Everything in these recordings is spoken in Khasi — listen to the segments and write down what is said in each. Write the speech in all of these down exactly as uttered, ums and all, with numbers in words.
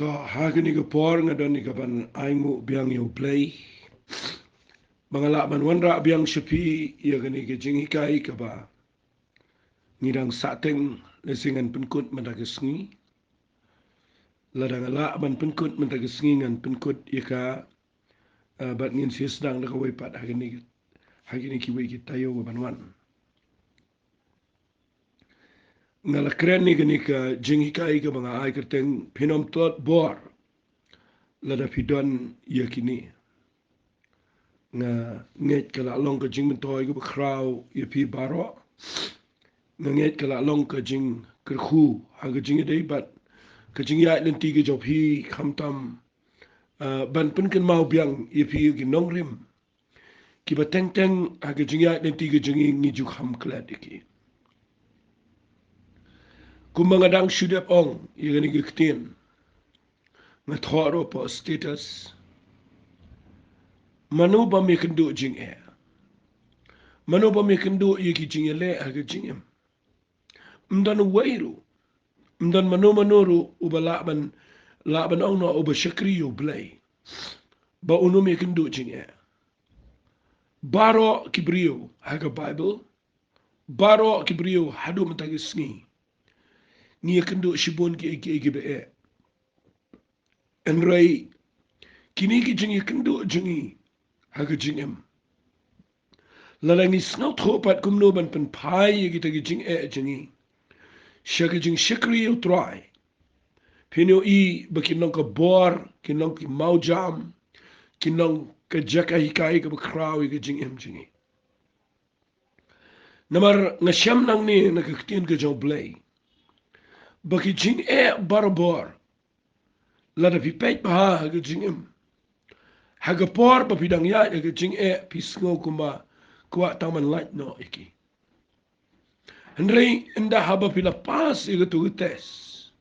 To, ha kane ka por nga don ïa kaban ainguh biang ïa U Blei ba nga lah ban wanrah biang sha phi ïa kane ka jinghikai kaba ngi dang sahteng. Lehse ngan pynkut mynta ka sngi. Lada nga lah ban pynkut mynta ka sngi ngan pynkut ïa ka, eh, bad ngin sa sdang da kawei pat ha kine, ha kine kiwei ki taïew ban wan. Nga la kren ïa kane ka jinghikai kaba nga ai kyrteng Phin Ym Tlot Bor lada phi don ïa kine. Nga ngeit ka la long ka jingmyntoi kaba khraw ïa phi baroh. Nga ngeit ka la long ka jingkyrkhu ha ka jingïadei bad ka jingïaid lynti ka jong phi, khamtam, ah, ban pynkynmaw biang ïa phi ïa ki nongrim kiba teng teng ha ka jingïaid lynti ka jong ngi ngi ju kham klet ïa ki. Kumba nga dang shu dep ong ïa kane ka ktien, nga thoh ruh hapoh status. Mano bym ïakynduh jingeh? Mano bym ïakynduh ïa ki jingïaleh ha ka jingim? Ym don uwei ruh, ym don mano mano ruh uba lah ban, lah ban ong noh uba shakri ïa U Blei ba un ym ïakynduh jingeh. Baroh ki briew ha ka Baibl, baroh ki briew haduh mynta ka sngi ngi ïakynduh shibun kiei kiei kiba eh. Hynrei kine ki jingïakynduh jong ngi ha ka jingim, lada ngi sngewthuh pat kumno ban pynphai ïa kita ki jingeh jong ngi sha ka jingshakri ïa U Trai, phin ïohi ba kin long ka bor, kin long ki mawjam, kin long ka jaka hikai kaba khraw ïa ka jingim jong ngi. Namar nga shem nangne na ka ktien ka jong U Blei ba ki jingeh barabor, lada phi peit bha ha ka jingim, ha ka por ba phi dang ïaid ha ka jingeh phi sngew kumba kwah tang ban lait noh ïa ki. Hynrei ynda haba phi la pass ïa katu ka test,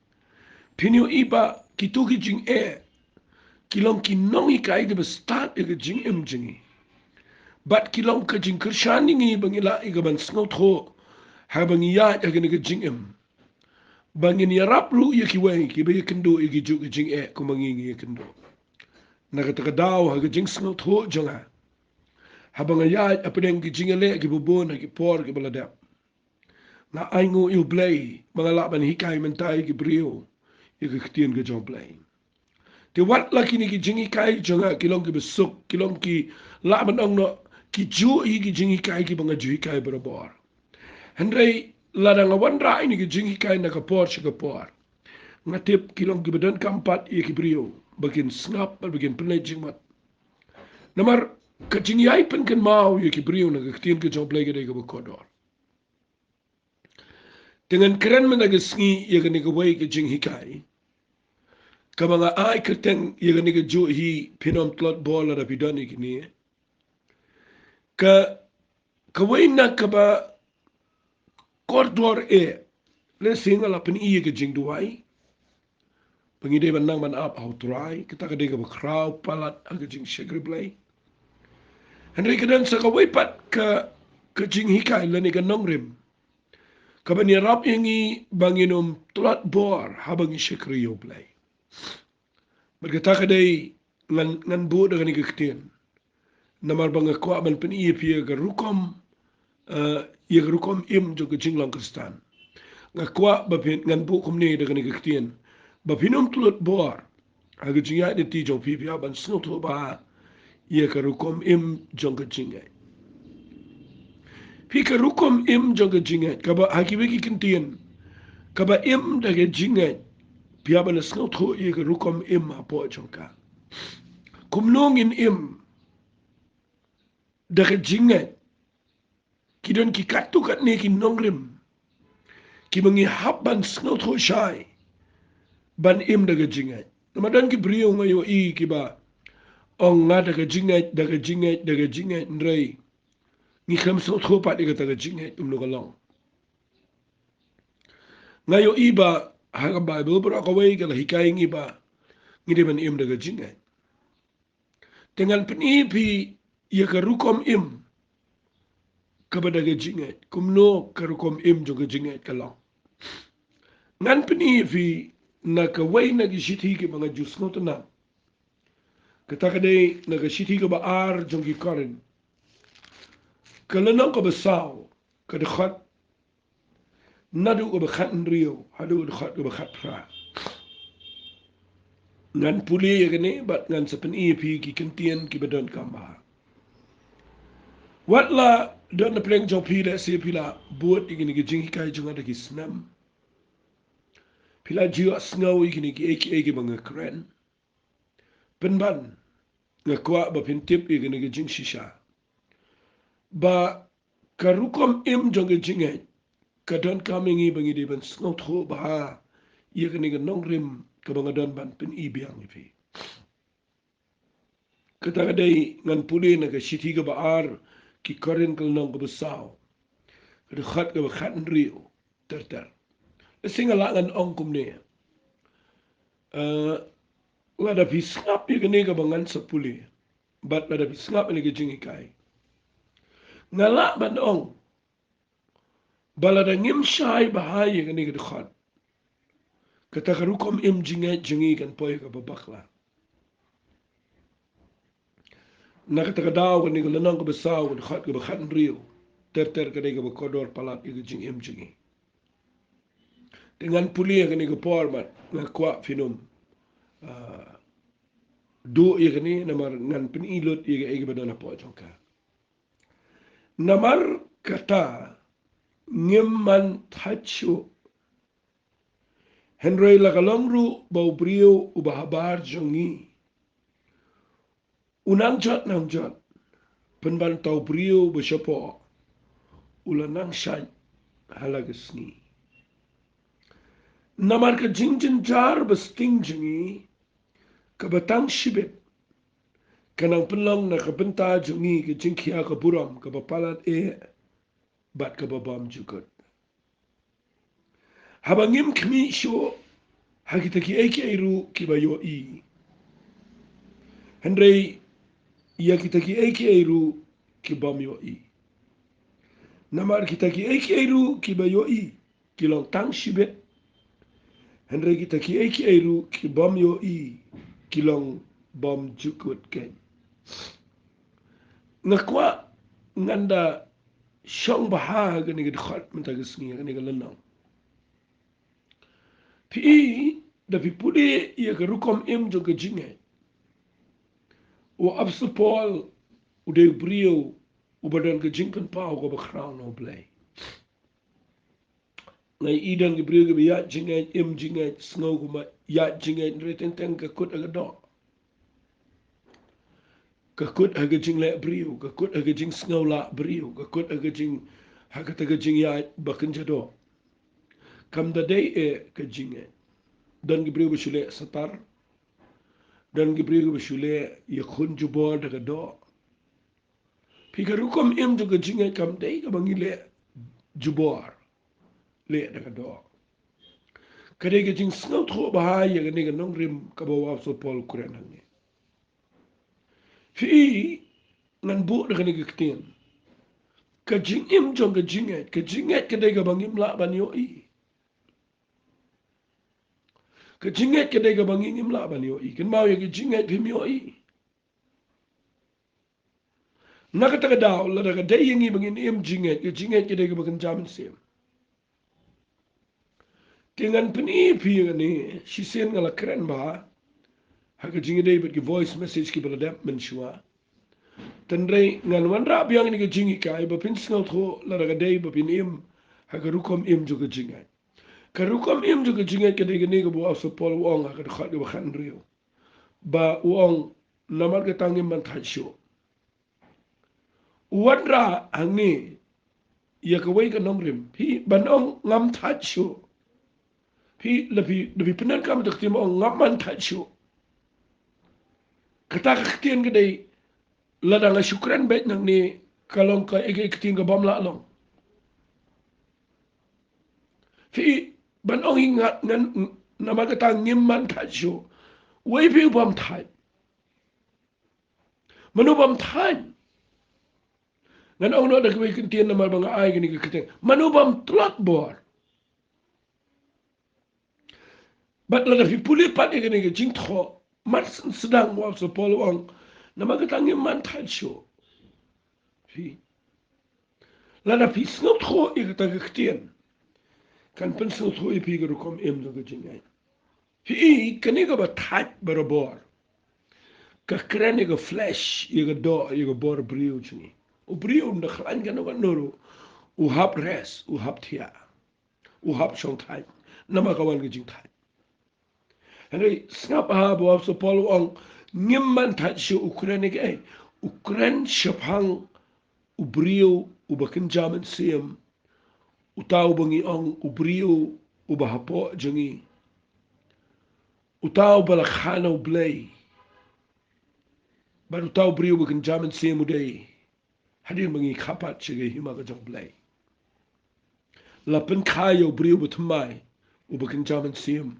phin ïohi ba kitu ki jingeh ki long ki nonghikai kiba stad ïa ka jingim jong ngi. Bad ki long ka jingkyrshan ïa ngi ba ngi lah ïa kaban sngewthuh haba ngi ïaid ha kane ka jingim, ba ngin ïarap ruh ïa kiwei kiba ïakynduh ïa kijuh ki jingeh kumba ngi ngi ïakynduh. Na kata ka daw ha ka jingsngewthuh jong nga, haba nga ïaid hapdeng ki jingïaleh kiba bun ha ki por kiba la dep, nga ainguh ïa U Blei ba nga lah ban hikai mynta ïa ki briew ïa ka ktien ka jong U Blei. Te wat la kine ki jinghikai jong nga ki long kiba suk, ki long ki lah ban ong noh ki juh ïa ki jinghikai kiba nga ju hikai barabor. Hynrei lada nga wanrah ïa kine ki jinghikai na ka por sha ka por, nga tip ki long kiba donkam pat ïa ki briew ba kin sngap bad ba kin pynleit jingmut. Namar ka jingïai pynkynmaw ïa ki briew na ka ktien ka jong U Blei ka dei kaba kordor. Te ngan kren mynta ka sngi ïa kane kawei ka jinghikai kaba nga ai kyrteng ïa kane kajuh hi, Phin Ym Tlot Bor lada phi don ïa kine. Ka, kawei na kaba kordor eh, lehse nga la pyni ïa ka jingduwai ba ngi dei ban nang ban ap ha U Trai, kata ka dei kaba khraw palat ha ka jingshakri Blei. Hynrei ka don sa kawei pat ka, ka jinghikai lane ka nongrim kaban ïarap ïa ngi ba ngin ym tlot bor haba ngi shakri ïa U Blei. Bad kata ka dei, ngan, ngan buh da kane ka ktien namar ba nga kwah ban pyni ïa phi ïa ka rukom, eh, ïa ka rukom im jong ka jinglong Khristan. Nga kwah ba phin, ngan buh kumne da kane ka ktien, ba phin ym tlot bor ha ka jingïaid lynti jong phi, phi hap ban sngewthuh bha ïa ka rukom im jong ka jingngeit. Phi, ka rukom im jong ka jingngeit, kaba ha kiwei ki ktien kaba im da ka jingngeit, phi hap ban sngewthuh ïa ka rukom im hapoh jong ka. Kumno ngin im da ka jingngeit? Ki don ki katto katne ki nongrim kiba ngi hap ban sngewthuh shai ban im da ka jingngeit. Namar don ki briew nga ïohi kiba ong, nga da ka jingngeit, da ka jingngeit, da ka jingngeit, hynrei ngi khlem sngewthuh pat ïa kata ka jingngeit kumno ka long. Nga ïohi ba ha ka Baibl baroh kawei ka la hikai ïa ngi ba ngi dei ban im da ka jingngeit. Te ngan pyni ïa phi ïa ka rukom im kaba da ka jingngeit, kumno ka rukom im jong ka jingngeit ka long. Ngan pyni ïa phi na kawei na ki shithi kiba nga ju sngewtynnat. Kata ka dei na ka shithi kaba ar jong ki Korinth, ka lynnong kaba saw, ka dkhot naduh kaba khathynriew haduh ka dkhot kaba khatphra. Ngan pule ïa kane bad ngan sa pyni ïa phi ki kyntien kiba donkam bha. Wat la don na pdeng jong phi, lehse phi la bud ïa kine ki jinghikai jong nga da ki snem, phi la ju ïohsngew ïa kine kiei kiei kiba nga kren. Pynban nga kwah ba phin tip ïa kane ka jingshisha, ba ka rukom im jong ka jingngeit ka donkam ïa ngi ba ngi dei ban sngewthuh bha ïa kane ka nongrim kaba nga don ban pyni biang ïa phi. Kata ka dei, ngan pule na ka shithi kaba ar ki Korinth, ka lynnong kaba saw, ka dkhot kaba khathynriew ter ter. Lehse nga lah ngan ong kumne. Eh, lada phi sngap ïa kane kaba ngan sa pule, bad lada phi sngap ïa kane ka jinghikai, nga lah ban ong ba lada ngim shai bha ïa kane ka dkhot, kata ka rukom im jingngeit jong ngi kan poi ha kaba bakla. Na kata ka daw, kane ka lynnong kaba saw, ka dkhot kaba khathynriew ter ter, ka dei kaba kordor palat ïa ka jingim jong ngi. Te ngan pule ha kane ka por bad nga kwah phin ym, ah, duh ïa kane, namar ngan pyni lut ïa kaei kaba don hapoh jong ka. Namar kata, ngim man thait shuh. Hynrei la ka long ruh ba u briew uba habar jong ngi u nang jot nang jot, pynban uta u briew ba shapoh u la nang shait ha la ka sngi. Namar ka jingjynjar ba sting jong ngi kaba tang shibit ka nang pynlong na ka bynta jong ngi ka jingkhia ka burom kaba palat eh bad kaba bymjukut. Haba ngim khmih shuh ha kita kiei kiei ruh kiba ïohi, hynrei ïa kita kiei kiei ruh ki bym ïohi. Namar kita kiei kiei ruh kiba ïohi ki long tang shibit, hynrei kita kiei kiei ruh ki bym ïohi ki long bymjukut keiñ. Nga kwah ngan da shong bha ha kane ka dkhot mynta ka sngi, ha kane ka lynnong. Phi i, da phi pule ïa ka rukom im jong ka jingngeit, u Apostol Paul u dei u briew uba don ka jingpynpaw kaba khraw na U Blei. Nga i don ki briew kiba ïaid jingngeit, im jingngeit, sngew kumba ïaid jingngeit, hynrei teng teng ka kut ha ka doh. Ka kut ha ka jingleh briew, ka kut ha ka jingsngewlah briew, ka kut ha ka jing, ha kata ka jingïaid ba kynja doh. Kam da dei eh ka jingngeit. Don ki briew ba shu leh satar. Don ki briew ba shu leh ïakhun jubor da ka doh. Phi, ka rukom im jong ka jingngeit kam dei kaba ngi leh jubor, leh da ka doh. Ka dei ka jingsngewthuh bha ïa kane ka nongrim kaba u Apostol Paul u kren hangne. Phi i, ngan buh da kane ka ktien. Ka jingim jong ka jingngeit, ka jingngeit ka dei kaba ngim lah ban ïohi. Ka jingngeit ka dei kaba ngim lah ban ïohi. Kynmaw ïa ka jingngeit, phim ïohi. Na kata ka daw, lada ka dei ïa ngi ba ngin im jingngeit, ka jingngeit ka dei kaba kynja mynsiem. Te ngan pyni ïa phi ïa kane, shisien nga la kren bha ha ka jingïadei bad ki voice message kiba la dep mynshuwa. Hynrei ngan wanrah biang ïa kane ka jinghikai ba phin sngewthuh lada ka dei ba phin im ha ka rukom im jong ka jingngeit. Ka rukom im jong ka jingngeit ka dei kane kaba u Apostol Paul u ong ha ka dkhot kaba khathynriew, ba u ong, namar kata ngim man thait shuh. U wanrah hangne ïa kawei ka nongrim. Phi, ban ong ngam thait shuh, phi, la phi, la phi pyndonkam ïa ka ktien ba ong ngam man thait shuh. Kata ka ktien ka dei, lada nga shu kren beit nangne, ka long kaei kaei ka ktien ka bym lah long. Phi, ban ong hi nga, ngan, namar kata ngim man thait shuh. Wei phi u bym thait? Mano bym thait? Ngan ong noh da kawei ka ktien namar ba nga ai kane ka ktien. Mano bym tlot bor? Bad lada phi pule pat ïa kane ka jingthoh, mar syn sdang u Apostol Paul u ong, namar kata ngim man thait shuh. Phi, lada phi sngewthuh ïa kata ka ktien, kan pynsngewthuh ïa phi ka rukom im jong ka jingngeit. Phi, kane kaba thait barabor ka kren ïa ka flesh, ïa ka doh, ïa ka bor briew jong ngi. U briew ym da khlaiñ kano kano ruh, u hap rest, u hap thiah, u hap shong thait, namar ka wan ka jingthait. Hynrei sngap ha ba u Apostol Paul u ong, ngim man thait shuh, u kren ïa kaei? U kren shaphang u briew uba kynja mynsiem, uta uba ngi ong u briew uba hapoh jong ngi, uta uba la kha na U Blei, bad uta u briew uba kynja mynsiem u dei, hadien ba ngi kha pat sha ka hima ka jong U Blei, la pynkha ïa u briew uba thymmai, uba kynja mynsiem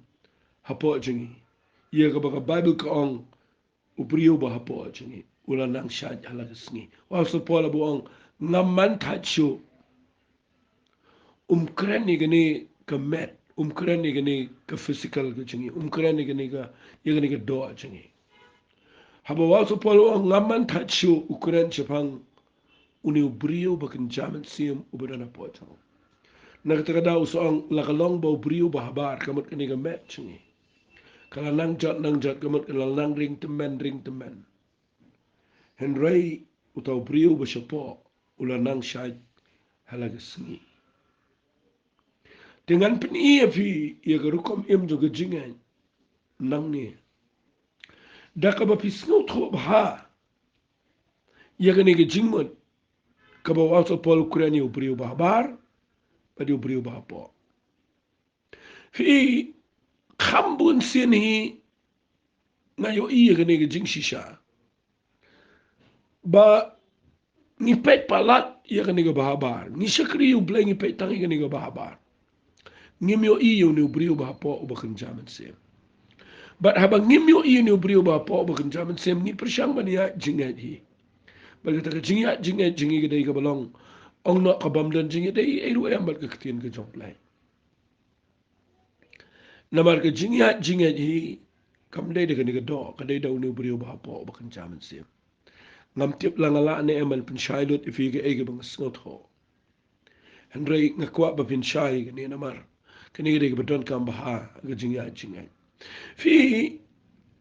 hapoh jong ngi. Ïa kaba ka Baibl ka ong, u briew uba hapoh jong ngi u la nang shait ha la ka sngi. U Apostol Paul u ong, ngam man thait shuh. Um kren ïa kane ka met, um kren ïa kane ka physical ka jong ngi, um kren ïa kane ka, ïa kane ka doh jong ngi. Haba u Apostol Paul u ong ngam man thait shuh, u kren shaphang une u briew uba kynja mynsiem uba don hapoh jong u. Na kata ka daw u sa ong, la ka long ba u briew uba habar, ka mut kane ka met jong ngi, ka la nang jot nang jot, ka mut ka la nang ring tymmen ring tymmen. Hynrei uta u briew uba shapoh u la nang shait ha la ka sngi. Te ngan pyni ïa phi ïa ka rukom im jong ka jingngeit nangne, da kaba phi sngewthuh bha ïa kane ka jingmut kaba u Apostol Paul u kren ïa u briew uba habar bad ïa u briew uba hapoh. Phi, kham bun sien hi nga ïohi ïa kane ka jingshisha ba ngi peit palat ïa kane kaba habar, ngi shakri ïa U Blei, ngi peit tang ïa kane kaba habar. Ngim ïohi ïa une u briew uba hapoh uba kynja mynsiem. Bad haba ngim ïohi ïa une u briew uba hapoh uba kynja mynsiem, ngi pyrshang ban ïaid jingngeit hi. Bad kata ka jingïaid jingngeit jong ngi ka dei kaba long, ong noh, ka bym don jingïadei ei ruh em bad ka ktien ka jong U Blei. Namar ka jingïaid jingngeit hi kam dei da kane ka doh, ka dei da une u briew uba hapoh uba kynja mynsiem. Ngam tip la nga lah ne em ban pynshai lut ïa phi kaei kaba nga sngewthuh. Hynrei nga kwah ba phin shai kane namar kane ka dei kaba donkam bha ha ka jingïaid jingngeit. Phi,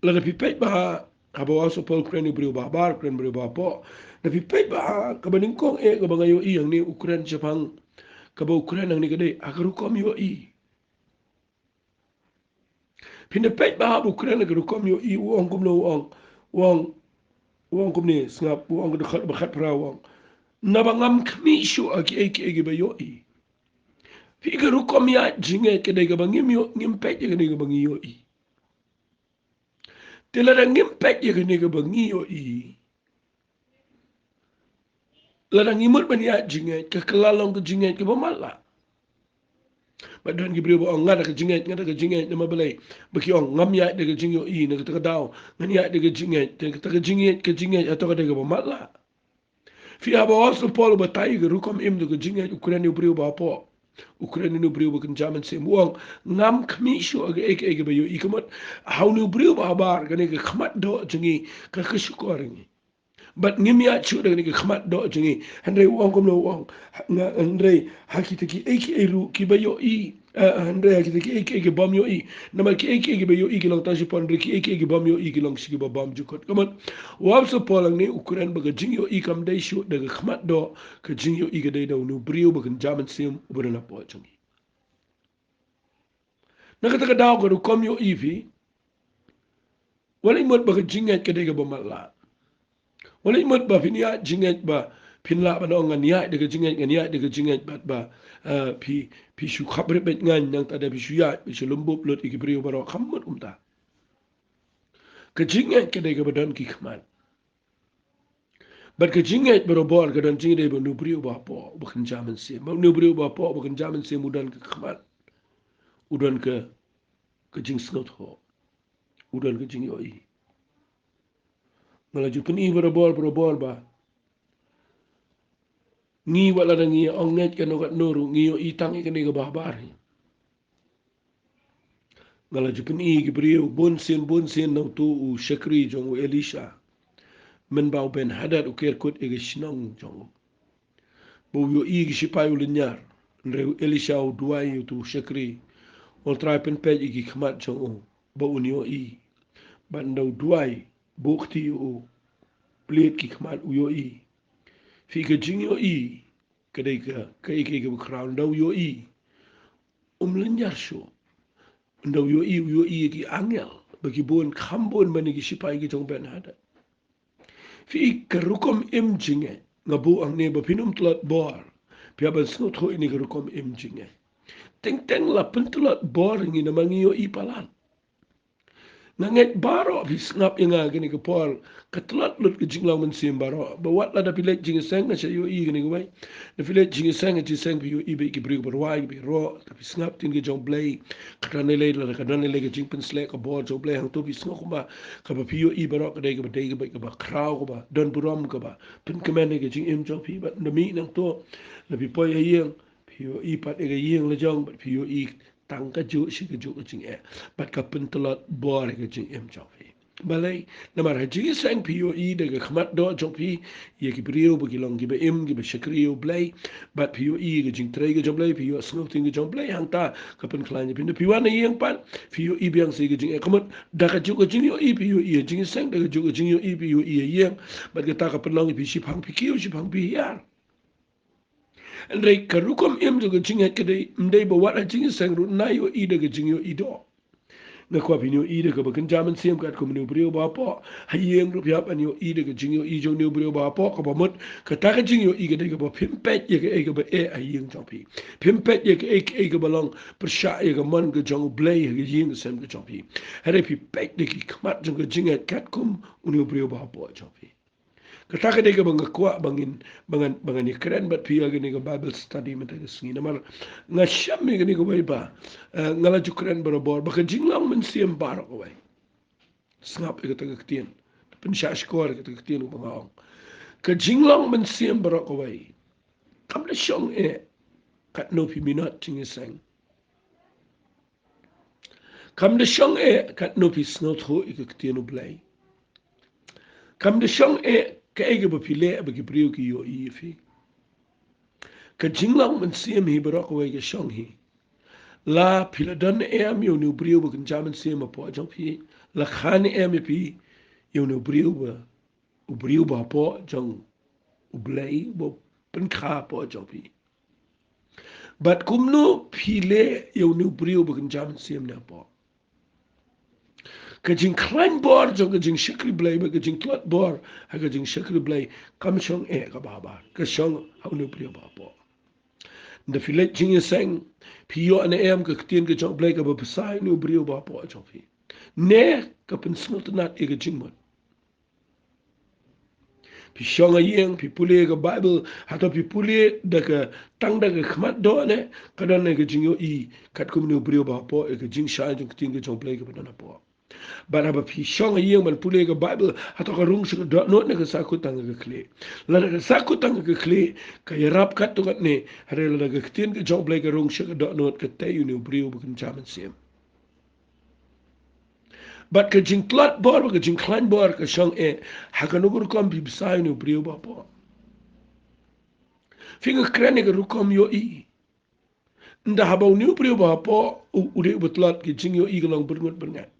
lada phi peit bha, haba u Apostol Paul u kren ïa u briew uba habar, u kren briew uba hapoh, lada phi peit bha, kaba nyngkong eh kaba nga ïohi hangne u kren shaphang, kaba u kren hangne ka dei ha ka rukom ïohi. Phin da peit bha ba u kren ha ka rukom ïohi, u ong kumno, u ong, u ong, u ong kumne, sngap, u ong ka dkhot ba khatphra, u ong, naba ngam khmih shuh ha kiei kiei kiba ïohi. Phi, ka rukom ïaid jingngeit ka dei kaba ngim ïoh, ngim peit ïa kane kaba ngi ïohi. Te lada ngim peit ïa kane kaba ngi ïohi, lada ngi mut ban ïaid jingngeit, ka kylla long ka jingngeit kaba matlah. Bad don ki briew ba ong, nga da ka jingngeit, nga da ka jingngeit, namar balei? Ba ki ong, ngam ïaid da ka jingïohi, na kata ka daw ngan ïaid da ka jingngeit, na kata ka jingngeit, ka jingngeit hato ka dei kaba matlah? Phi, haba u Apostol Paul u batai ka rukom im jong ka jingngeit, u kren ïa u briew uba hapoh, u kren ïa une u briew uba kynja mynsiem, u ong, ngam khmih shuh ha kaei kaei kaba ïohi. Ka mut ha une u briew uba habar, kane ka khmat doh jong ngi ka, ka shukor ïa ngi. Bad ngim ïaid shuh da kane ka khmat doh jong ngi. Hynrei u ong kumno, u ong, nga, hynrei ha kita kiei kiei ruh kiba ïohi, eh, hynrei ha kita kiei kiei ki bym ïohi. Namar kiei kiei kiba ïohi ki long tang shipor, hynrei kiei kiei ki bym ïohi ki long shi kiba bymjukut. Ka mut u Apostol Paul hangne u kren ba ka jingïohi kam dei shuh da ka khmat doh, ka jingïohi ka dei da une u briew uba kynja mynsiem uba don hapoh jong ngi. Na kata ka daw ka rukom ïohi, phi, wat leit mut ba ka jingngeit ka dei kaba matlah. Wat leit mut ba phin ïaid jingngeit ba phin lah ban ong, ngan ïaid da ka jingngeit, ngan ïaid da ka jingngeit, bad ba, eh, phi, phi shu khapbrip beit, ngan nangta da phi shu ïaid, phi shu lum bup lut ïa ki briew baroh, kam mut kumta. Ka jingngeit ka dei kaba don ki khmat. Bad ka jingngeit barabor ka don jingïadei bad une u briew uba hapoh uba kynja mynsiem. Bad une u briew uba hapoh uba kynja mynsiem u don ka khmat, u don ka, ka jingsngewthuh, u don ka jingïohi. Nga la ju pyni barabor barabor ba ngi, wat lada ngi ong ngeit kano kano ruh, ngi ïohi tang ïa kane kaba habar hi. Nga la ju pyni ïa ki briew bun sien bun sien na uto u shakri jong u Elisha, mynba u Ben-hadad u ker kut ïa ka shnong jong u, ba u ïohi ki shipai u lynñiar. Hynrei u Elisha u duwai ïa uto u shakri, U Trai, pynpeit ïa ki khmat jong u ba un ïohi. Bad ynda u duwai, buh kti ïa u, plied ki khmat, u ïohi. Phi, ka jingïohi ka dei ka, ka, ka, ka bakhraw. Ynda u ïohi, um lynñiar shuh. Ynda u ïohi, u ïohi ïa ki angel ba ki bun kham bun ban ïa ki shipai ki jong Ben-hadad. Phi, ka rukom im jingngeit nga buh hangne ba phin ym tlot bor phi hap ban sngewthuh ïa kane ka rukom im jingngeit. Teng teng la pyntlot bor ïa ngi namar ngi ïohi palat. Nga ngeit baroh phi sngap ïa nga kane ka por, ka tlot lut ka jinglong mynsiem baroh. Ba wat lada phi leit jingïaseng, nga shu ïohi kane kawei. Lada phi leit jingïaseng, jingïaseng phi ïohi beit ki briew ba rwai, ba ïaroh, lada phi sngap ktien ka jong U Blei. Ka don lei lei, lada ka don lei lei ka jingpynsleh ka bor jong U Blei, hangto phi sngew kumba kaba phi ïohi baroh ka dei kaba dei kaba, kaba khraw, kaba don burom, kaba pynkmen ïa ka jingim jong phi. Bad ynda mih nangto, lada phi poi ha ïing, phi ïohi pat ïa ka ïing la jong, bad phi ïohi tang kajuh shi kajuh ka jingeh, bad ka pyntlot bor ïa ka jingim jong phi. Balei? Namar ha jingïaseng phi ïohi da ka khmat doh jong phi ïa ki briew ba ki long kiba im, kiba shakri ïa U Blei, bad phi ïohi ïa ka jingtrei ka jong U Blei, phi ïohsngew ktien ka jong U Blei, hangta ka pynkhlaiñ ïa phi. Ynda phi wan ha ïing pat, phi ïohi biang sa ïa ka jingeh. Ka mut da kajuh ka jingïohi phi ïohi ha jingïaseng, da kajuh ka jingïohi phi ïohi ha ïing, bad kata ka pynlong ïa phi shipang phi kiew, shipang phi hiar. Hynrei ka rukom im jong ka jingngeit ka dei, ym dei ba wat ha jingïaseng ruh ngi ïohi da ka jingïohi doh. Nga kwah phin ïohi da kaba kynja mynsiem katkum une u briew ba hapoh. Ha ïing ruh phi hap ban ïohi da ka jingïohi jong une u briew ba hapoh, kaba mut kata ka jingïohi ka dei kaba phim peit ïa kaei kaba eh ha ïing jong phi. Phim peit ïa kaei kaei kaba long pyrshah ïa ka mon ka jong U Blei ha ka ïing ka sem ka jong phi. Hynrei phi peit da ki khmat jong ka jingngeit katkum une u briew ba hapoh jong phi. Kata ka dei kaba nga kwah ba ngin, ba ngan, ba ngan ïakren bad phi ha kane ka Bible study mynta ka sngi. Namar nga shem ïa kane kawei ba, eh, nga la ju kren barabor ba ka jinglong mynsiem baroh kawei. Sngap ïa kata ka ktien. Pynshah shkor ïa kata ka ktien kaba nga ong. Ka jinglong mynsiem baroh kawei kam da shong eh katno phi minot jingïaseng. Kam da shong eh katno phi sngewthuh ïa ka ktien U Blei. Kam da shong eh kaei kaba phi leh ba ki briew ki ïohi ïa phi. Ka jinglong mynsiem hi baroh kawei ka shong hi. La phi la don em ïa une u briew ba kynja mynsiem hapoh jong phi, la kha ne em ïa phi ïa une u briew ba, u briew ba hapoh jong U Blei, ba pynkha hapoh jong phi. Bad kumno phi leh ïa une u briew ba kynja mynsiem ne hapoh. Ka jingkhlaiñ bor jong ka jingshakri Blei bad ka jingtlot bor ha ka jingshakri Blei kam shong eh kaba habar, ka shong ha une u briew ba hapoh. Ynda phi leit jingïaseng, phi ïoh ne em ka ktien ka jong U Blei kaba bsa ïa une u briew ba hapoh jong phi, ne ka pynsngewtynnad ïa ka jingmut? Phi shong ha ïing, phi pule ka Bible, hato phi pule da ka, tang da ka khmat doh ne ka don ne ka jingïohi katkum une u briew ba hapoh ïa ka jingshai jong ka ktien ka jong U Blei kaba don hapoh? Bad haba phi shong ha ïing ban pule ka Bible, hato ka rung sha ka dohnud ne ka sahkut tang ha ka khlieh? Lada ka sahkut tang ha ka khlieh, ka ïarap katto katne, hynrei lada ka ktien ka jong U Blei ka rung sha ka dohnud, ka tei ïa une u briew ba kynja mynsiem. Bad ka jingtlot bor bad ka jingkhlaiñ bor ka shong eh ha kano ka rukom phi bsa ïa une u briew ba hapoh. Phi, nga kren ïa ka rukom ïohi. Ynda haba une u briew ba hapoh u, u dei uba tlot, ka jingïohi ka long byrngut byrngeit.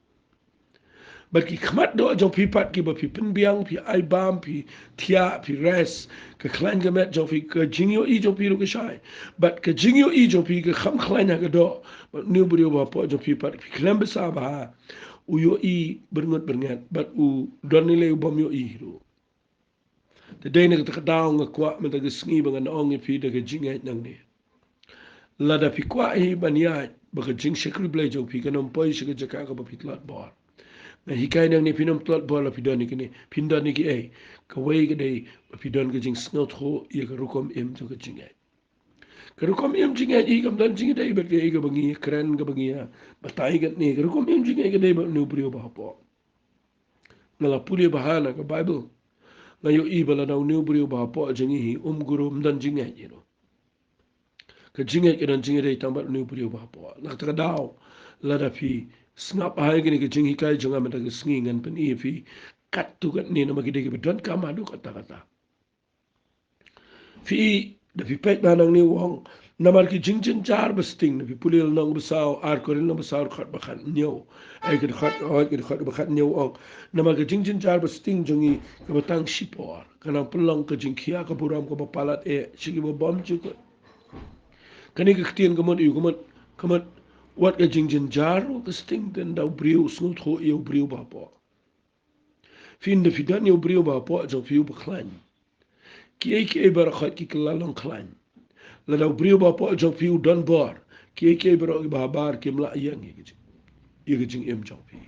Bad ki khmat doh jong phi pat kiba phi pynbiang, phi ai bam, phi thiah, phi res, ka khlaiñ ka met jong phi, ka jingïohi jong phi ruh ka shai. Bad ka jingïohi jong phi ka kham khlaiñ ha ka doh. Bad une u briew ba hapoh jong phi pat phi khlem bsa bha, u ïohi byrngut byrngeit bad u don lei lei u bym ïohi ruh. Te dei na kata ka daw nga kwah mynta ka sngi ba ngan ong ïa phi da ka jingngeit nangne. Lada phi kwah hi ban ïaid ba ka jingshakri Blei jong phi kan ym poi sha ka jaka kaba phi tlot bor. Nga hikai nangne phin ym tlot bor lada phi don ïa kine, phin don ïa kiei? Kawei ka dei ba phi don ka jingsngewthuh ïa ka rukom im jong ka jingngeit. Ka rukom im jingngeit hi kam don jingïadei bad kaei kaba ngi kren, kaba ngi ïa batai katne. Ka rukom im jingngeit ka dei bad une u briew ba hapoh. Nga la pule bha na ka Bible, nga ïohi ba lada une u briew ba hapoh jong ngi hi um gurum, ym don jingngeit ïa u. Ka jingngeit ka don jingïadei tang bad une u briew ba hapoh. Na kata ka daw, lada phi Sngap bha ïa kine ki jinghikai jong nga mynta ka sngi, ngan pyni ïa phi katto katne namar ki dei kiba donkam haduh katta katta. Phi, da phi peit ba nangne u ong, namar ki jingjynjar ba sting, da phi pule lynnong ba saw, Ar Korinth lynnong ba saw, dkhot ba khathynñiew. Ai, ka dkhot, oh, ka dkhot ba khathynñiew u ong, namar ki jingjynjar ba sting jong ngi kaba tang shipor, ka nang pynlong ka jingkhia ka burom kaba palat eh sha kiba bymjukut. Kane ka ktien ka mut ïa u, ka mut, ka mut wat ka jingjynjar ruh ka sting, tang da u briew u sngewthuh ïa u briew ba hapoh. Phi, ynda phi don ïa u briew ba hapoh jong phi uba khlaiñ, kiei kiei baroh khoit ki kylla long khlaiñ. Lada u briew ba hapoh jong phi u don bor, kiei kiei baroh kiba habar kim lah ïeng ïa ka jing, ïa ka jingim jong phi.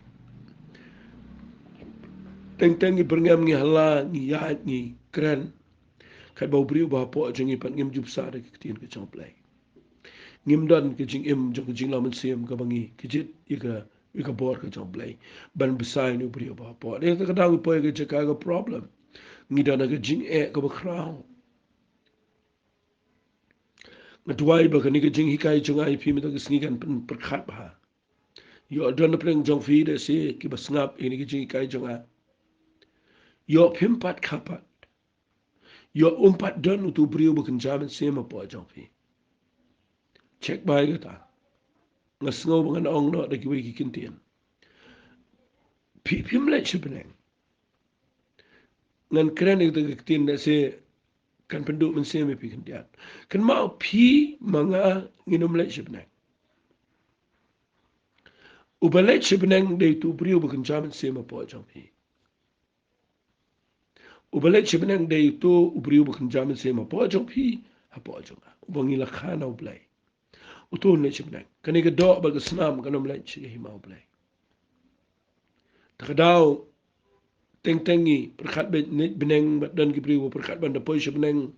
Teng teng ngi byrngem, ngi hala, ngi ïaid, ngi kren, katba u briew ba hapoh jong ngi pat ngim ju bsa da ka ktien ka jong U Blei. Ngim don ka jingim jong ka jinglong mynsiem kaba ngi kjit ïa ka, ïa ka bor ka jong U Blei ban bsa ïa une u briew ba hapoh. Dei kata ka daw ngi poi ha ka jaka ka problem. Ngi don ha ka jingeh kaba khraw. Nga duwai ba kane ka jinghikai jong nga ïa phi mynta ka sngi kan pyn, pyrkhat bha. Ïoh don na pdeng jong phi da shi kiba sngap ïa kane ka jinghikai jong nga. Ïoh phim pat kha pat. Ïoh um pat don utu u briew ba kynja mynsiem hapoh jong phi. Check bha ïa kata. Nga sngew ba ngan ong noh da kiwei ki ktien. Phi, phim leit sha bneng. Ngan kren ïa kata ka ktien da shi kan pynduh mynsiem ïa phi khyndiat. Kynmaw phi ma nga ngin ym leit sha bneng. Uba leit sha bneng dei utu u briew ba kynja mynsiem hapoh jong phi. Uba leit sha bneng dei utu u briew ba kynja mynsiem hapoh jong phi, hapoh jong nga. Uba ngi la kha na U Blei. Utu un leit sha bneng. Kane ka doh bad ka snam kan ym leit sha ka hima U Blei. Te ka daw teng teng ngi pyrkhat ban leit bneng, bad don ki briew ba pyrkhat ban da poi sha bneng.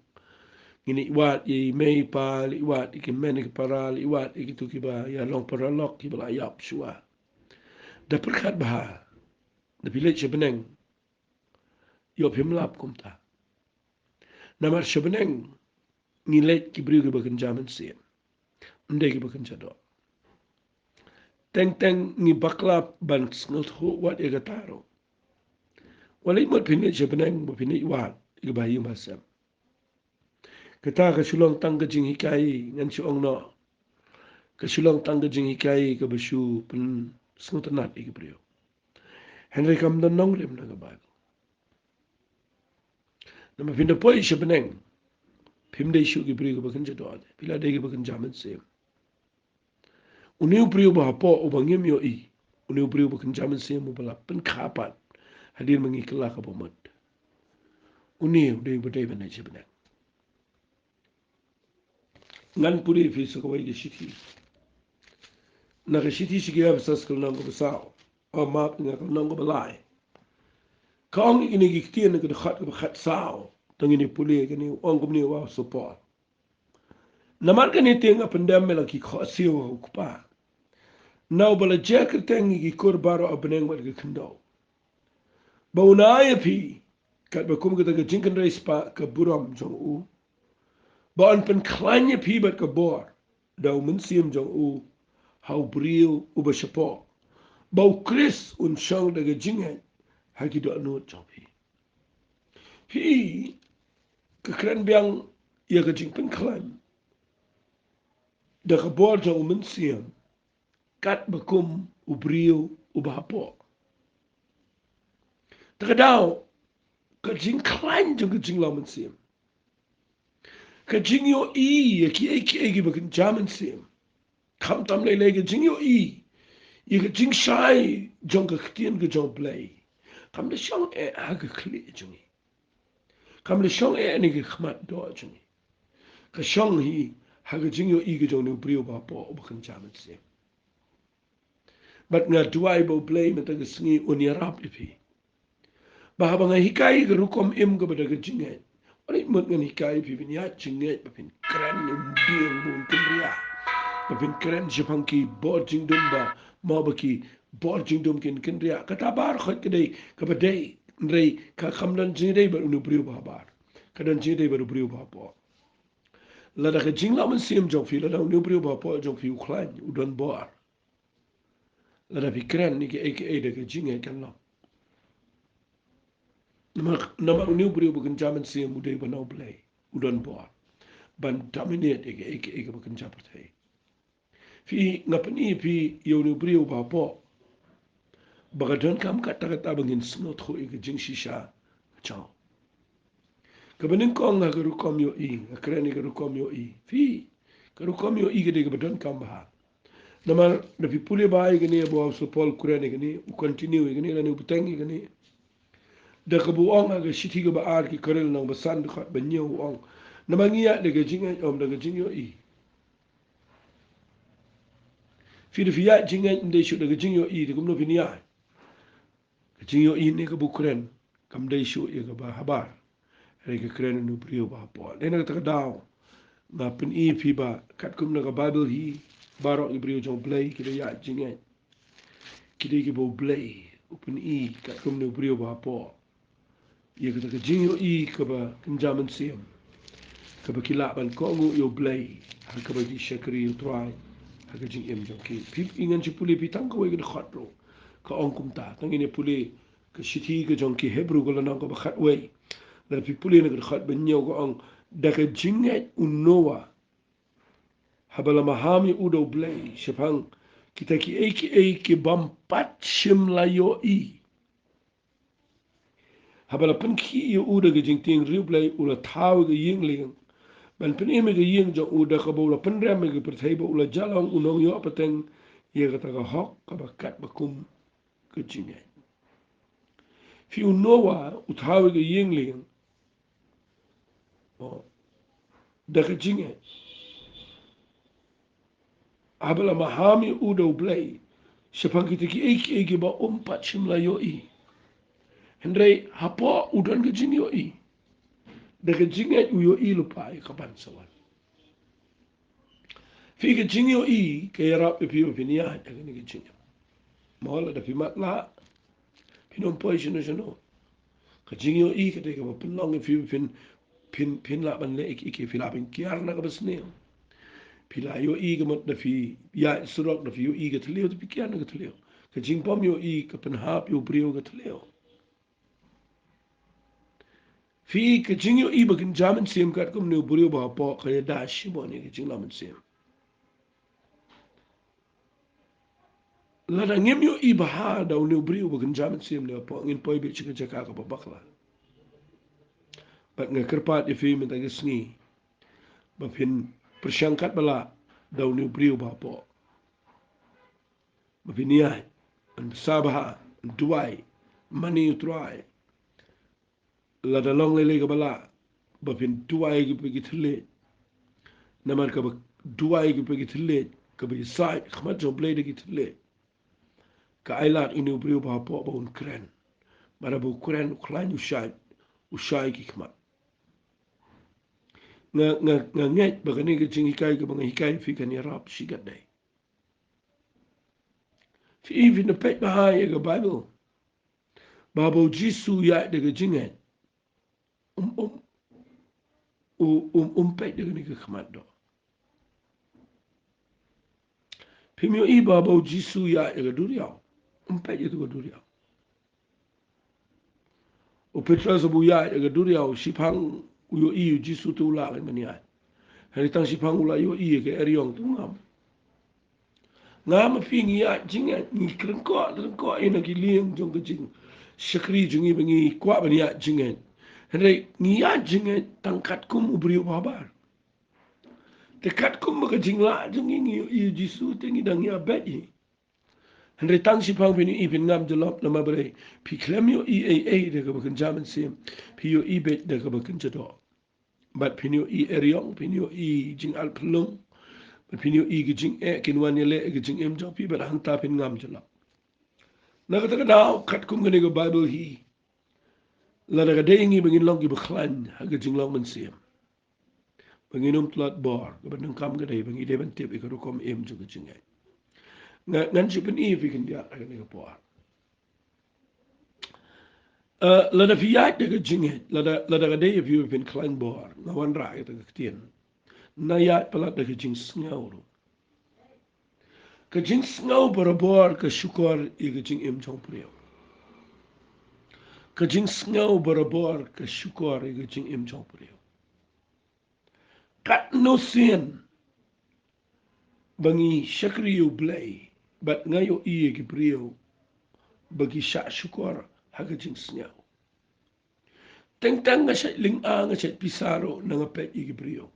Ngin ïa wad ïa i mei i pa, la ïa wad ïa ki hynmen ki para, la ïa wad ïa kitu kiba ïa long paralok kiba la ïap shuwa. Da pyrkhat bha. Da phi leit sha bneng, ïoh phim lap kumta. Namar sha bneng ngi leit ki briew kiba kynja mynsiem, ym dei kiba kynja doh. Teng teng ngi bakla ban sngewthuh wat ïa kata ruh. Wat leit mut phin leit sha bneng ba phin leit wad ïa kiba ha ïing ba ha sem. Kata ka shu long tang ka jinghikai, ngan shu ong noh. Ka shu long tang ka jinghikai kaba shu pynsngewtynnat ïa ki briew. Hynrei kam don nongrim na ka Baibl. Namar phin da poi sha bneng, phim dei shuh ki briew kiba kynja doh, phi la dei kiba kynja mynsiem. Une u briew ba hapoh uba ngim ïohi, une u briew ba kynja mynsiem uba la pynkha pat hadien ba ngi kylla kaba mut, une u dei uba dei ban leit sha bneng. Ngan pule ïa phi sa kawei ka shithi. Na ka shithi sha ki Ephesos ka lynnong kaba saw, oh map, na ka lynnong kaba lai. Ka ong ïa kine ki ktien na ka dkhot kaba khatsaw. Te ngin ïa pule kane, u ong kumne u Apostol Paul. Namar kane te nga pyndem me la ki khohsiew ha U Kpa, na uba la jia kyrteng ïa ki kur baroh ha bneng bad ha ka khyndew, ba un ai ïa phi katba kum kata ka jingkynrei spah ka burom jong u, ba yn pynkhlaiñ ïa phi bad ka bor da u Mynsiem jong u ha u briew uba shapoh, ba U Khrist un shong da ka jingngeit ha ki dohnud jong phi. Phi, ka kren biang ïa ka jingpynkhlaiñ da ka bor jong u Mynsiem katba kum u briew uba hapoh. Te ka daw ka jingkhlaiñ jong ka jinglong mynsiem, ka jingïohi ïa kiei kiei kiba kynja mynsiem, khamtam lei lei ka jingïohi ïa ka jingshai jong ka ktien ka jong U Blei, kam da shong eh ha ka khlieh jong ngi. Kam da shong eh ha ka khmat doh jong ngi. Ka shong hi ha ka jingïohi ka jong une u briew ba hapoh uba kynja mynsiem. Bad nga duwai ba U Blei mynta ka sngi un ïarap ïa phi, ba haba nga hikai ka rukom im kaba da ka jingngeit, wat leit mut ngan hikai ïa phi ban ïaid jingngeit ba phin kren ym dieng ba un kynriah, ba phin kren shaphang ki bor jingdum ba, mo ba ki bor jingdum kin kynriah. Kata baroh khoit ka dei kaba dei, hynrei ka kam don jingïadei bad une u briew ba habar. Ka don jingïadei bad u briew ba hapoh. Lada ka jinglong mynsiem jong phi, lada une u briew ba hapoh jong phi u khlaiñ, u don bor, Lada phi kren ïa kaei kaei da ka jingngeit kan long. Namar, namar une u briew ba kynja mynsiem u dei uba na U Blei, u don bor ban dominate ïa kaei kaei kaba kynja pyrthei. Phi, nga pyni phi ïa une u briew uba hapoh, ba ka donkam katta katta ba ngin sngewthuh ïa ka jingshisha ka jong u. Kaba nyngkong ha ka rukom ïohi, nga kren ïa ka rukom ïohi. Phi, ka rukom ïohi ka dei kaba donkam bha. Namar da phi pule bha ïa kane, ba u Apostol Paul u kren ïa kane, u continue ïa kane, lane u bteng ïa kane. Da kaba u ong ha ka shithi kaba ar ki Korinth lynnong ba san dkhot ba hynñiew u ong, namar ngi ïaid da ka jingngeit, ym da ka jingïohi. Phi, da phi ïaid jingngeit ym dei shuh da ka jingïohi, te kumno phin ïaid? Ka jingïohi ne kaba u kren kam dei shuh ïa kaba habar. Hynrei ka kren ïa une u briew ba hapoh. Dei na kata ka daw nga pyni phi ba katkum na ka Baibl hi, baroh ki briew jong U Blei kiba ïaid jingngeit ki dei kiba U Blei u pyni katkum une u briew ba hapoh ïa kata ka jingïohi kaba kynja mynsiem, kaba ki lah ban kohnguh ïa U Blei ha kaba ki shakri ïa U Trai ha ka jingim jong ki. Phi, ngan shu pule phi tang kawei ka dkhot ruh ka ong kumta. Tang ngin ïa pule ka shithi ka jong ki Hebru ka lynnong kaba khatwei, lada phi pule na ka dkhot ba hynñiew ka ong, da ka jingngeit u Noah, haba la maham ïa u da U Blei shaphang kita kiei kiei ki bym pat shym la ïohi. Haba la pynkhih ïa u da ka jingtieng riewblei, u la thaw ïa ka ïing lieng ban pynim ïa ka ïing jong u, da kaba u la pynrem ïa ka pyrthei, ba u la jia long u nongïoh pateng ïa kata ka hok kaba kat ba kum ka jingngeit. Phi, u Noah u thaw ïa ka ïing lieng, oh, da ka jingngeit. Haba la maham ïa u da U Blei shaphang kita kiei kiei kiba um pat shym la ïohi. Hynrei hapoh u don ka jingïohi. Da ka jingngeit u ïohi lypa ïa kaban sa wan. Phi, ka jingïohi ka ïarap ïa phi ba phin ïaid ha kane ka jingim. Mo, lada phi matlah, phin ym poi shano shano. Ka jingïohi ka dei kaba pynlong ïa phi ba phin, phin, phin lah ban leh ïa ki, ïa ki, phi lah ban kiar na kaba sniew. Phi la ïohi ka mut da phi ïaid surok, da phi ïohi ka thliew, da phi kiar na ka thliew. Ka jingbym ïohi ka pynhap ïa u briew ka thliew. Phi, ka jingïohi ba kynja mynsiem katkum une u briew ba hapoh ka ïada shibun ïa ka jinglong mynsiem. Lada ngim ïohi bha da une u briew ba kynja mynsiem ne hapoh, ngin poi beit sha ka jaka kaba bakla. Bad nga kyrpad ïa phi mynta ka sngi ba phin pyrshang katba lah da une u briew ba hapoh, ba phin ïaid ban bsa bha, ban duwai, mane ïa U Trai. Lada long lei lei kaba lah, ba phin duwai ïa ki, ïa ki thylliej. Namar kaba duwai ïa ki, ïa ki thylliej, kaba ïasaid khmat jong U Blei da ki thylliej, ka ai lad ïa une u briew ba hapoh ba un kren. Bad haba u kren, u khlaiñ, u shait, u shai ki khmat. Nga, nga, nga ngeit ba kane ka jinghikai kaba nga hikai phi kan ïarap shikatdei. Phi, phin da peit bha ïa ka Baibl. Ba haba u Jisu u ïaid da ka jingngeit, um, um, u, um, um peit da kane ka khmat doh. Phim ïohi ba haba u Jisu u ïaid da ka duriaw, um peit ïa ka duriaw. U Petros haba u ïaid da ka duriaw, shiphang u ïohi u Jisu te u lah ban ïaid. Hynrei tang shiphang u la ïohi ïa ka eriong te u ngam. Nga ma phi ngi ïaid jingngeit, ngi kren ko, kren ko ïa na ki lieng jong ka jingshakri jong ngi ba ngi kwah ban ïaid jingngeit. Hynrei ngi ïaid jingngeit tang katkum u briew ba habar. Te katkum ba ka jinglah jong ngi ngi ïohi u Jisu te ngi dang ïa beit ïa. Hynrei tang shiphang phin ïohi phin ngam jyllop, namar balei? Phi khlem ïohi ei ei da kaba kynja mynsiem, phi ïohi beit da kaba kynja doh. Bad phin ïohi eriong, phin ïohi jingarphyllung, bad phin ïohi ki jingeh kin wan ïaleh ïa ka jingim jong phi, bad hangta phin ngam jyllop. Na kata ka daw, katkum kane ka Baibl hi, lada ka dei ngi ba ngin long kiba khlaiñ ha ka jinglong mynsiem, ba ngin ym tlot bor, kaba donkam ka dei ba ngi dei ban tip ïa ka rukom im jong ka jingngeit. Nga, ngan shu pyni ïa phi khyndiat ha kane ka por. Eh, lada phi ïaid da ka jingngeit, lada, lada ka dei ïa phi ba phin khlaiñ bor, nga wanrah ïa kata ka ktien. Nga ïaid palat da ka jingsngew ruh. Ka jingsngew barabor ka shukor ïa ka jingim jong u briew. Ka jingsngew barabor ka shukor ïa ka jingim jong u briew. Katno sien ba ngi shakri ïa u Blei, bad nga ïohi ïa ki briew ba ki shah shukor ha ka jingsngew. Teng teng nga shait lynga, nga shait pisa ruh, na nga peit ïa ki briew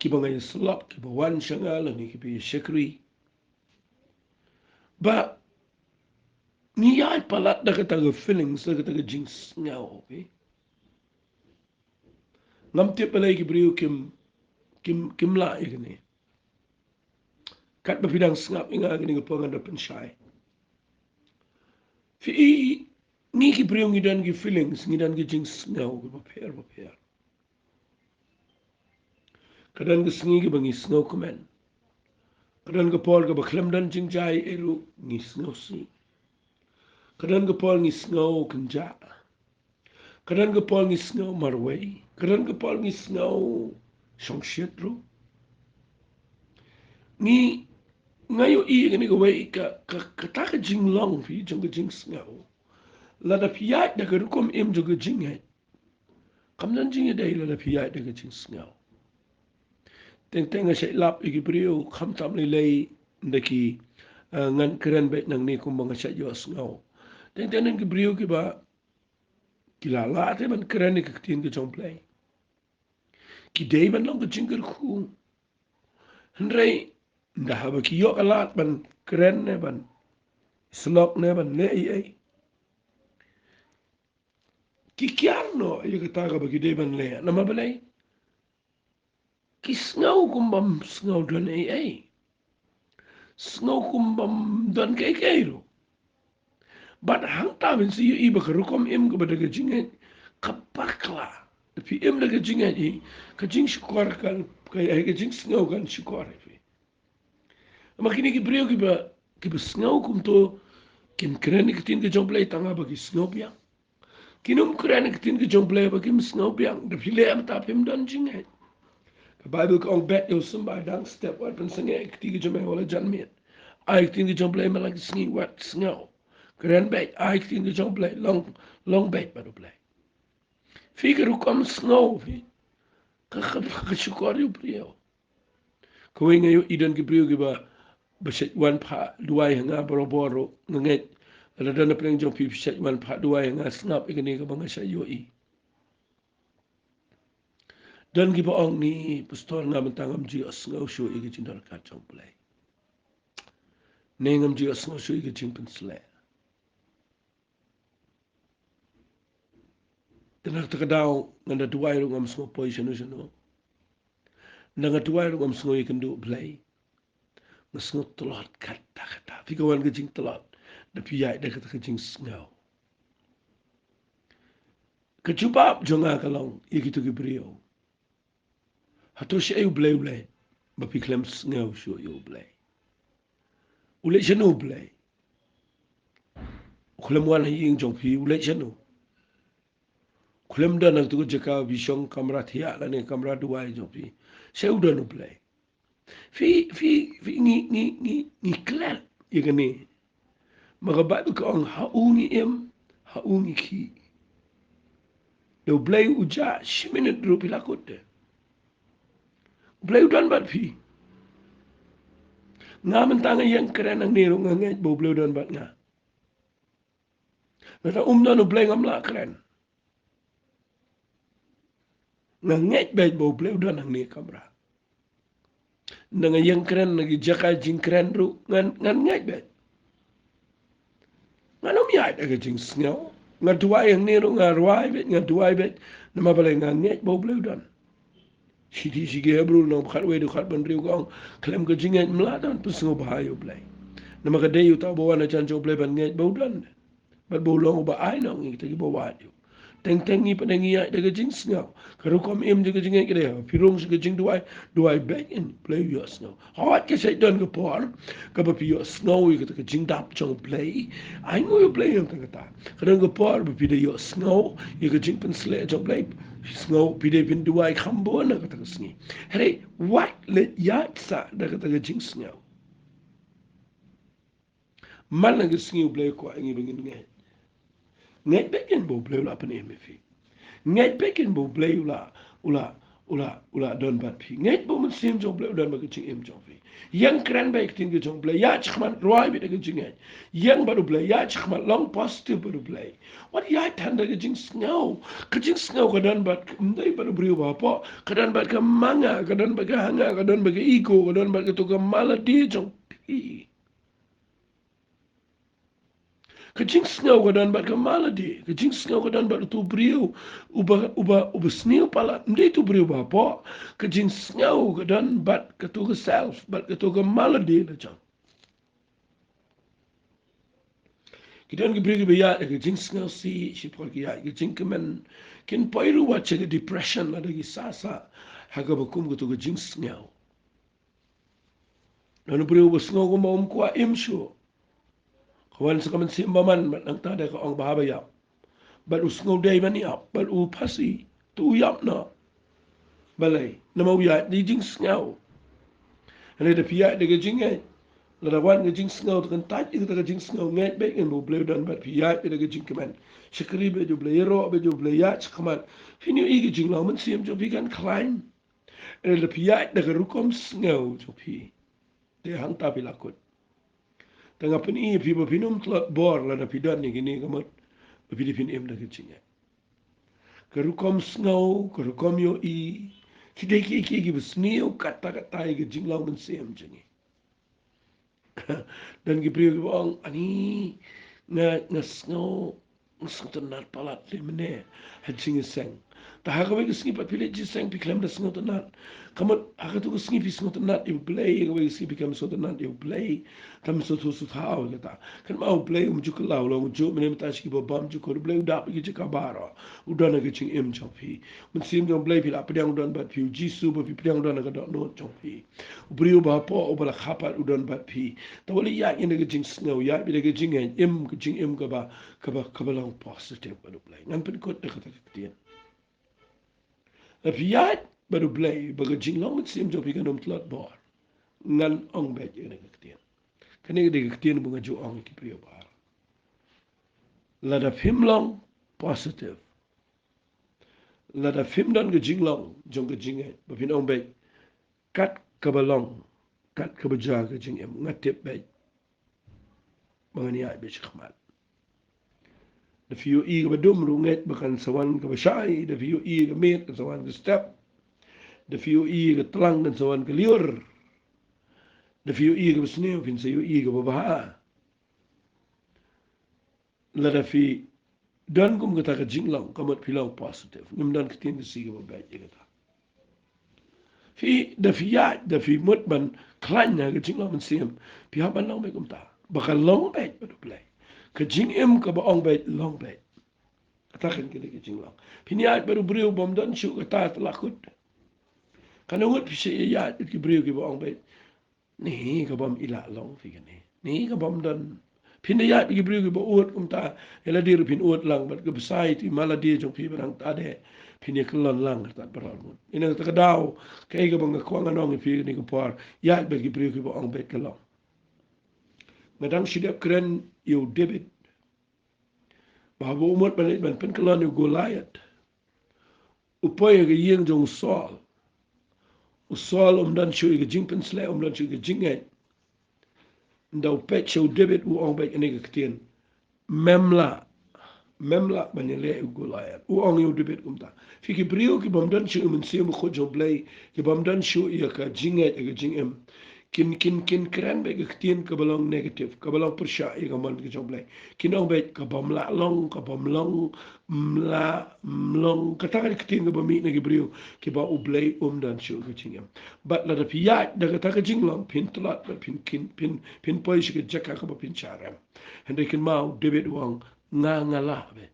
kiba nga ïasyllok, kiba wan sha nga lane kiba ïa shakri. Ba ngi ïaid palat da kata ka feelings, da kata ka jingsngew, okay? Ngam tip balei ki briew kim, kim, kim lah ïa kane. Katba phi dang sngap ïa nga kane ka por ngan da pynshai. Phi i, ngi ki briew ngi don ki feelings, ngi don ki jingsngew kiba pher bapher. Ka don ka sngi kiba ngi sngewkmen. Ka don ka por kaba khlem don jingjia ei ei ruh ngi sngewsih. Ka don ka por ngi sngew kynjah. Ka don ka por ngi sngew marwei. Ka don ka por ngi sngew shongshit ruh. Ngi, nga ïohi ïa kane kawei ka, ka, kata ka jinglong phi jong ka jingsngew. Lada phi ïaid da ka rukom im jong ka jingngeit, kam don jingïadei lada phi ïaid da ka jingsngew. Teng teng nga shait lap ïa ki briew, khamtam lei lei da ki, eh, ngan kren beit nangne kumba nga shait ïohsngew. Teng teng don ki briew kiba ki la lah te ban kren ïa ka ktien ka jong u Blei. Ki dei ban long ka jingkyrkhu. Hynrei ynda haba ki ïoh ka lad ban kren ne ban syllok ne ban leh ei ei, ki kiar noh ïa kata kaba ki dei ban leh. Namar balei? Ki sngew kum bym sngew don ei ei. Sngew kum bym don kaei kaei ruh. Bad hangta phin sa ïohi ba ka rukom im kaba da ka jingngeit ka bakla. Da phi im da ka jingngeit hi, ka jingshukor kan, ka, ka jingsngew kan shukor ïa phi. Namar kine ki briew kiba, kiba sngew kumto, kin kren ïa ka ktien ka jong u Blei tang haba ki sngew biang. Kin ym kren ïa ka ktien ka jong u Blei haba kim sngew biang. Da phi leh mynta phim don jingngeit. Ka Baibl ka ong, bet ïa u symbai dang step, wat pynsangeh ïa ka kti ka jong me ha la jan miet. Ai ka ktien ka jong u Blei man la ka sngi, wat sngew. Kren beit, ai ka ktien ka jong u Blei, long, long beit bad u Blei. Phi, ka rukom sngew phi, ka, ka, ka shukor ïa u briew. Kawei, nga ïohi don ki briew kiba, ba shait wan phah duwai ha nga barabor ruh, nga ngeit. Lada don na pdeng jong phi, phi shait wan phah duwai ha nga, sngap ïa kane kaba nga shait ïohi. Don kiba ong, ni pastor, nga mynta ngam ju ïohsngew shuh ïa ka jingdonkam jong u Blei. Ne ngam ju ïohsngew shuh ïa ka jingpynshlur. Te na kata ka daw, nga da duwai ruh ngam sngew poi shano shano. Nga da duwai ruh ngam sngew ïakynduh Blei. Nga sngew tlot katta katta. Phi, ka wan ka jingtlot da phi ïaid da kata ka jingsngew. Ka jubab jong nga ka long ïa kito ki briew. Hato shaei u Blei, u Blei, ba phi khlem sngew shuh ïa u Blei? U leit shano u Blei? U khlem wan ha ïing jong phi, u leit shano? U khlem don ha kato ka jaka ba phi shong, kamra thiah lane kamra duwai jong phi. Shaei u don u Blei? Phi, phi, phi, ngi, ngi, ngi, ngi klet ïa kane. Ma ka Baibl ka ong, ha u ngi im, ha u ngi khih. Lada u Blei u jah shi minit ruh phi la kut de. U Blei u don bad phi. Nga mynta nga ïeng kren hangne ruh nga ngeit ba u Blei u don bad nga. Lada um don u Blei ngam lah kren. Nga ngeit beit ba u Blei u don hangne ha kamra. Ynda nga ïeng kren na ki jaka jingkren ruh ngan, ngan ngeit beit. Ngan ym ïaid da ka jingsngew. Nga duwai hangne ruh nga duwai beit, nga duwai beit. Namar balei? Nga ngeit ba u Blei u don. Shithi sha ki Hebru lynnong ba khatwei dkhot ba hynriew ka ong, khlem ka jingngeit ym lah ban pynsngewbha ïa u Blei. Namar ka dei uta uba wan hajan jong u Blei ban ngeit ba u don bad ba u long uba ai noh ïa kita kiba wad ïa u. Teng teng ngi pat ngi ïaid da ka jingsngew. Ka rukom im jong ka jingngeit ka dei, phi rung sha ka jingduwai, duwai beit, u Blei u ïohsngew. Hooid, ka shait don ka por kaba phi ïohsngew ïa kata ka jingdap jong u Blei. Ainguh ïa u Blei ïa kata. Ka don ka por ba phi da ïohsngew ïa ka jingpynshlur jong u Blei. Phi sngew, phi da pynduwai kham bun ha kata ka sngi. Hynrei wat leit ïaid sah da kata ka jingsngew. Man la ka sngi U Blei u kwah ïa ngi ba ngin ngeit. Ngeit beit kein ba U Blei u la pynim ïa phi. Ngeit beit kein ba U Blei u la, u la, u la, u la don bad phi. Ngeit ba U Mynsiem jong U Blei u don bad ka jingim jong phi. Ïeng kren bad ka ktien ka jong U Blei, ïaid shakhmat, rwai beit da ka jingngeit. Ïeng bad U Blei, ïaid shakhmat, long positive bad U Blei. Wat ïaid than da ka jingsngew. Ka jingsngew ka don bad, ym dei bad u briew ba hapoh, ka don bad ka ma nga, ka don bad ka ha nga, ka don bad ka ego, ka don bad kato ka malady jong phi. Ka jingsngew ka don bad ka malady, ka jingsngew ka don bad uto u briew uba, uba, uba sniew palat, ym dei uto u briew ba hapoh. Ka jingsngew ka don bad kato ka self, bad kato ka malady la jong. Ki don ki briew kiba ïaid da ka jingsngewsih, shipor ki ïaid ka jingkmen, kin poi ruh wat sha ka depression lada ki sah sah ha kaba kum kato ka jingsngew. Don u briew ba sngew kumba um kwah im shuh. Ka wan sa ka mynsiem bymman, bad nangta de ka ong ba haba ïap, bad u sngew dei ban ïap, bad u phasi, to u ïap noh. Balei? Namar u ïaid da ka jingsngew. Hynrei lada phi ïaid da ka jingngeit, lada wan ka jingsngew, to kyntait ïa kata ka jingsngew, ngeit beit kein ba U Blei u don bad phi, ïaid beit da ka jingkmen. Shakri beit ïa U Blei, ïaroh beit ïa U Blei, ïaid shakhmat. Phin ïohi ka jinglong mynsiem jong phi kan khlaiñ. Hynrei lada phi ïaid da ka rukom sngew jong phi, te hangta phi la kut. Te nga pyni ïa phi ba phin ym tlot bor lada phi don ïa kine ka mut ba phi dei phin im da ka jingngeit. Ka rukom sngew, ka rukom ïohi, ki dei kiei kiei kiba sniew katta katta ïa ka jinglong mynsiem jong ngi. Don ki briew kiba ong, ani, nga, nga sngew, nga sngewtynnat palat lymne ha jingïaseng. Te ha kawei ka sngi pat phi leit jingïaseng phi khlem da sngewtynnat. Ka mut ha kato ka sngi phi sngewtynnat ïa U Blei, ha kawei ka sngi phi khlem sngewtynnat ïa U Blei. Te ym sngewthuh sngewthaw ïa kata. Kynmaw U Blei um ju kylla u long u juh mynne mynta sha kiba bymjukut. U Blei u dap ïa ki jaka baroh. U don ha ka jingim jong phi. Mynsiem jong U Blei phi la pdiang u don bad phi, U Jisu ba phi pdiang u don ha ka dohnud jong phi. U briew ba hapoh uba la kha pat u don bad phi. Te wat leit ïaid da ka jingsngew, ïaid beit da ka jingngeit, im ka jingim kaba, kaba, kaba long positive bad U Blei. Ngan pynkut da kata ka ktien. Lada phi ïaid bad U Blei ba ka jinglong mynsiem jong phi kan ym tlot bor, ngan ong beit ïa kane ka ktien. Kane ka dei ka ktien ba nga ju ong ïa ki briew ba ar. Lada phim long positive, lada phim don ka jinglong jong ka jingngeit, ba phin ong beit, kat kaba long, kat kaba jia ka jingim, nga tip beit ba ngan ïaid beit shakhmat. Da phi ïohi kaba dum ruh ngeit ba kan sa wan kaba shai, da phi ïohi ka miet kan sa wan ka step, da phi ïohi ka tlang kan sa wan ka lyiur, da phi ïohi kaba sniew phin sa ïohi kaba bha. Lada phi don kum kata ka jinglong, ka mut phi long positive. Ngim don ka ktien Khasi kaba beit ïa kata. Phi, da phi ïaid, da phi mut ban khlaiñ ha ka jinglong mynsiem, phi hap ban long beit kumta. Ba ka long beit bad U Blei. Ka jingim kaba ong beit long beit. Kata kan ka dei ka jinglong. Phin ïaid bad u briew bym don shuh, kata te la kut. Katno ngut phi shu ïaid bad ki briew kiba ong beit, ni ka bym i lah long phi kane. Ni ka bym don. Phin da ïaid bad ki briew kiba ud kumta, ïa lade ruh phin ud lang, bad ka bsai te ma lade jong phi ba nangta de phin ïa kyllon lang, kata baroh mut. Ïa kata ka daw, kaei kaba nga kwah ngan ong ïa phi kane ka por, ïaid bad ki briew kiba ong beit ka long. Nga dang shu dep kren ïa u David. Ba haba u mut ban leit ban pynkyllon ïa u Goliath, u poi ha ka ïing jong u Saul. U Saul um don shuh ïa ka jingpynsleh, um don shuh ïa ka jingngeit. Ynda u peit sha u David u ong beit kane ka ktien, mem lah, mem lah ban ïaleh ïa u Goliath. U ong ïa u David kumta. Phi ki briew ki bym don shuh ïa u Mynsiem Bakhuid jong U Blei, ki bym don shuh ïa ka jingngeit, ïa ka jingim, kin, kin, kin kren beit ka ktien kaba long negative, kaba long pyrshah ïa ka mon ka jong U Blei. Kin ong beit ka bym lah long, ka bym long, ym lah, ym long. Kata ka ktien kaba mih na ki briew kiba U Blei um don shuh ka jingim. Bad lada phi ïaid da kata ka jinglong, phin tlot bad phin kin, phin, phin poi sha ka jaka kaba phin shah rem. Hynrei kynmaw, David u ong, nga, nga lah beit.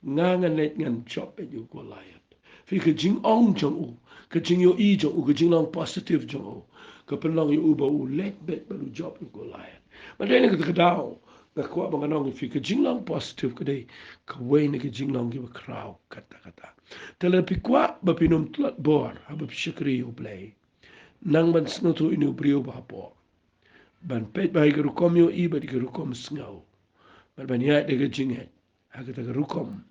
Nga, ngan leit ngan jop beit ïa u Goliath. Phi, ka jingong jong u, ka jingïohi jong u, ka jinglong positive jong u, ka pynlong ïa u ba u leit beit bad u jop ïa u Goliath. Bad dei na kata ka daw nga kwah ba ngan ong ïa phi, ka jinglong positive ka dei kawei na ka jinglong kiba khraw katta katta. Te lada phi kwah ba phin ym tlot bor haba phi shakri ïa U Blei, nang ban sngewthuh ïa une u briew ba hapoh. ban peit ba ïa ka rukom ïohi bad ïa ka rukom sngew, bad ban ïaid da ka jingngeit ha kata ka rukom,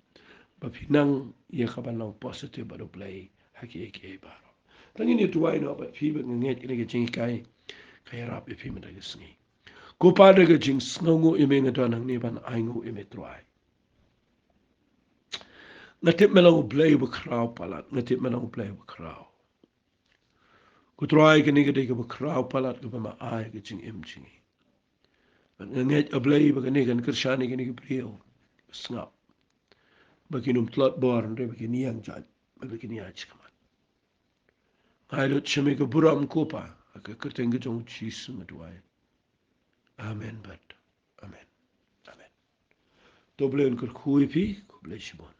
ba phi nang ïa ka ban long positive bad U Blei ha kiei kiei baroh. Tang ngin ïa duwai noh bad phi, bad nga ngeit kane ka jinghikai ka ïarap ïa phi mynta ka sngi. Ko Pa, da ka jingsngewnguh ïa me nga don hangne ban ainguh ïa me, Trai. Nga tip me long U Blei uba khraw palat, nga tip me long U Blei uba khraw. Ko Trai, kane ka dei kaba khraw palat kaba me ai ka jingim jong ngi. Bad nga ngeit, A Blei, ba kane kan kyrshan ïa kine ki briew ba sngap, ba kin ym tlot bor, hynrei ba kin ïeng jait, ba kin ïaid shakhmat. Nga ai lut sha me ka burom, ko Pa, ha ka kyrteng ka jong U Jisu nga duwai. Amen bad amen. Amen. To U Blei un kyrkhu ïa phi, khublei shibun.